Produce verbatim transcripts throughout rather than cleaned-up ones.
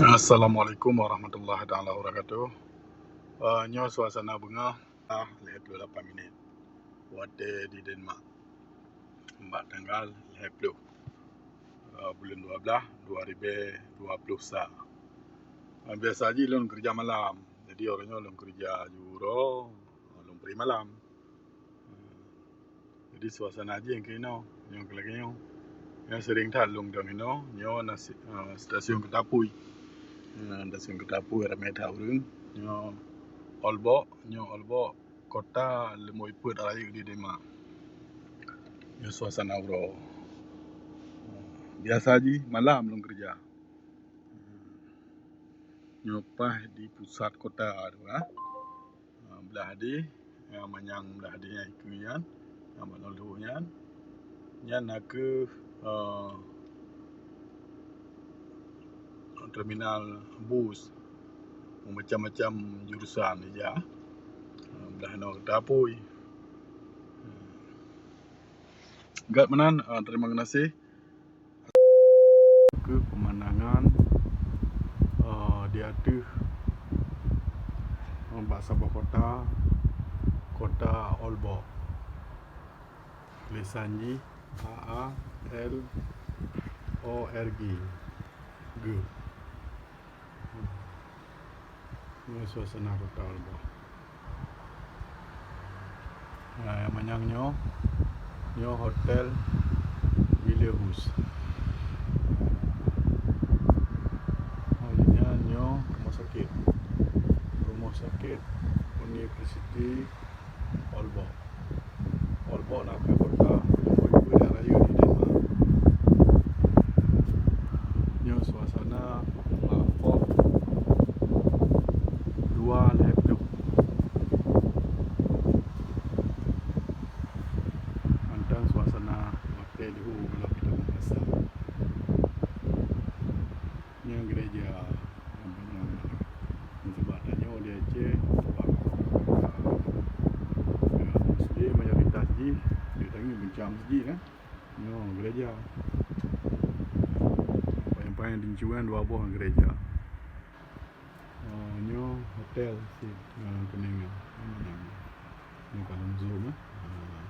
Assalamualaikum warahmatullahi taala wabarakatuh. Uh, nyoe suasana beungoh, ah, lhèe ploh lapan minit. Watèe di Denmark. Bak tanggal lhèe ploh, uh, buleuen dua blah, dua ribèe dua ploh sa. Uh, biasa jih lôn keureuja malam. Jadi, uroe nyoe lôn keureuja ju uroe, lôn pri malam. Jadi, suasana jih keunoe, nyoe keu lagèe nyoe. Nyoe seuring that lôn dong inoe, nyoe na si-, eh, stasiun Kota Apui. Eh, stasiun Kota Apui ramè that ureueng. Nyoe Aalborg, nyoe Aalborg, kota leumoi peuet rayeuk di Denmark. Nyoe suasana uroe. Biasa jih malam lôn keureuja. Nyoe paih di pusat kota tu, ha. Ha, blah deh, ha, manyang blah deh nyang ikeue nyan, ha, bak lôn lheueh nyan. Nyan na kheueh, eh, terminal bus, macam-macam jurusan ija. Ha, blah noe Kota Apui. Ha. Gèt meunan, ha, terima kasih. Keu peumandangan, eh, di ateueh, eh, bak saboh kota, kota Aalborg. Tulisan jih A A L O R G. G. Nyoe suasana kota Aalborg. Nah, nyang manyang nyoe, nyoe Hotel Willehuus. Oh, nyan nyoe rumoh sakét. Rumoh sakét University Aalborg. Aalborg na kheueh kota leumoi peuet rayeuk di Denmark. Nyoe suasana bak pom dua lhèe ploh. Mantong suasana watèe di u gohlom peuet belas. Nyoe gereja, nyoe, nyoe, nyoe. Nyoe, sabab tanyoe di Aceh, ya, Muslim mayoritas jih, di tanyoe macam sijih, kan. Nyoe gereja. Paling-paling di Incuan dua boh gereja. Oh, nyoe hotel si, ah, kuning nyoe. Nyoe, nyoe. Nyoe kalau zoom, eh. Ah.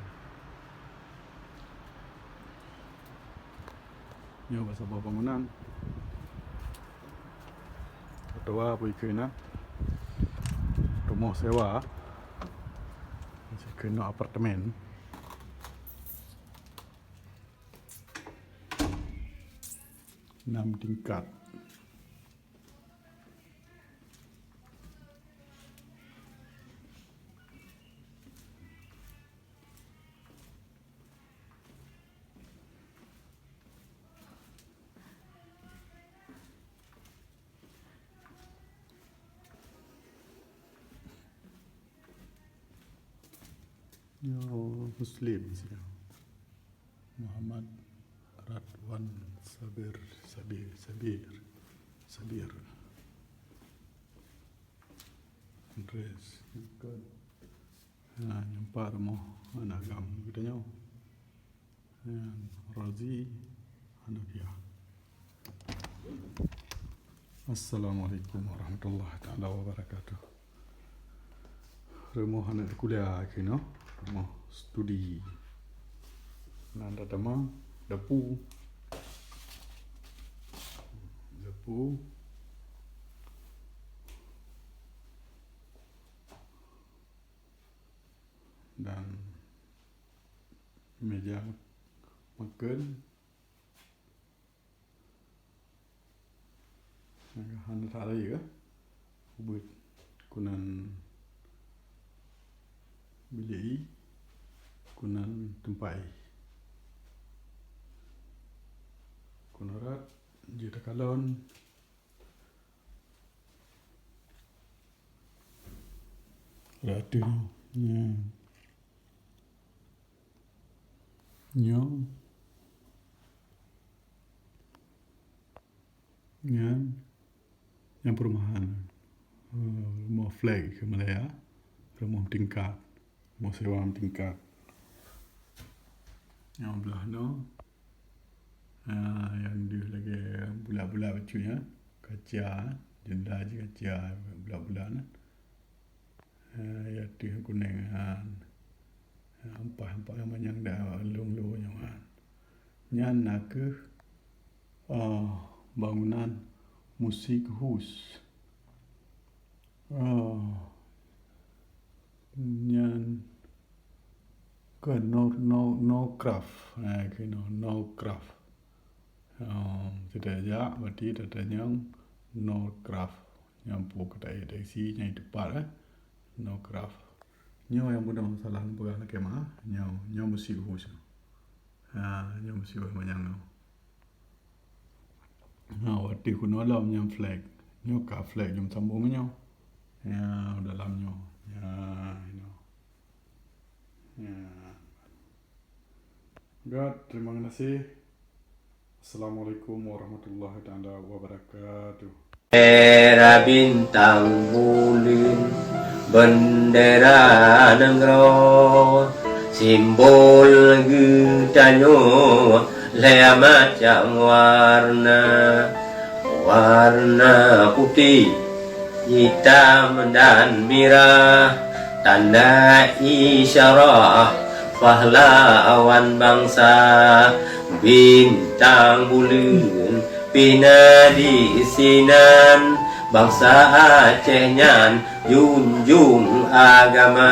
Nyoe bak saboh bangunan. Atowa peue ikeue na? Rumoh sewa. Ikeue na apartemen. Enam tingkat. Nyoe Muslim sih. Muhammad Radwan Sabir, Sabir, Sabir, Sabir. Andres, bukan. Ha, nyoe pat rumoh aneuk agam geutanyoe. Nyan Razi Hanafiah. Assalamualaikum warahmatullahi taala wabarakatuh. Rumoh aneuk kuliah keunoe, rumoh studi. Nan tatamong dapu. Dapu. Dan meja makan. Hana tari ke? Ubit kunan bilik, kunan tempat. Kunan rat, jeuet takalon. Rak ateueh nyoe. Nyoe. Nyoe. Nyan. Nyan perumahan. Eh, rumoh flat keu Malaya. Rumoh tingkat. Rumoh sewa tingkat. Nyang blah nyoe. Ha, nyang deuh lagèe bulat-bulat bacut nyan, ka Kaca, jenda jih kaca bulat-bulat nyan. Ha, ya teuh kuneng han. Ha, ampah-ampah manyang da lông-lông nyoe han. Nyan na kheueh, oh, bangunan Musikhuus. Oh, nyan ke no, no, no craft. Ha, ke no, no craft. Um, tidak jak, berarti tatanyong no craft. Nyang pu kata ai teksi nyang tepat, eh. No craft. Nyoe nyang bunoe salah peugah lakée ma. Nyoe, nyoe Musikhuus. Ha, nyoe Musikhuus manyang nyoe. Ha, watée kuno lom nyang flag. Nyoe ka flag jom sambung nyoe. Ya, dalam nyoe. Ya, nyoe. Ya. Good, terima kasih. Assalamualaikum warahmatullahi taala wabarakatuh. Bendera bintang buleuen, bendera nanggroe, simbol geutanyoe lhée macam warna, warna putéh, itam dan mirah, tanda isyarah pahlawan bansa. Bintang buleuen pih na di sinan, bansa Aceh nyan junjung agama.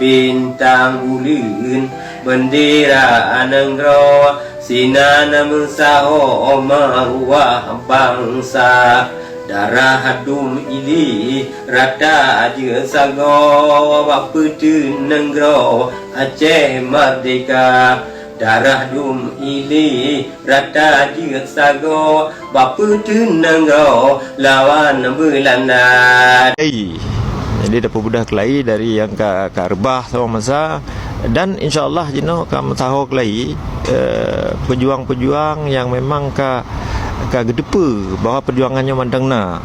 Bintang buleuen bendera nanggroe, sinan meusaho maruah bansa. Darah dum ilée rata jeuet sagoe bak peuteun nanggroe Aceh merdeka. Darah dum ilée rata jeuet sagoe bak peuteun nanggroe lawan Beulanda. Jadi, tapeubeudah keulai dari nyang ka, ka reubah sama masa, dan insya Allah jinoe ka meusaho keulai, eh, peujuang-peujuang nyang memang ka, ka geuteupeue bahwa peujuangan nyoe mantong na.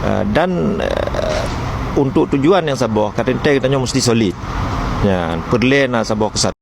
Eh, dan, eh, untuk tujuan nyang saboh, ka teuntée geutanyoe meusti solid. Nyan, peureulée na saboh keusatuan.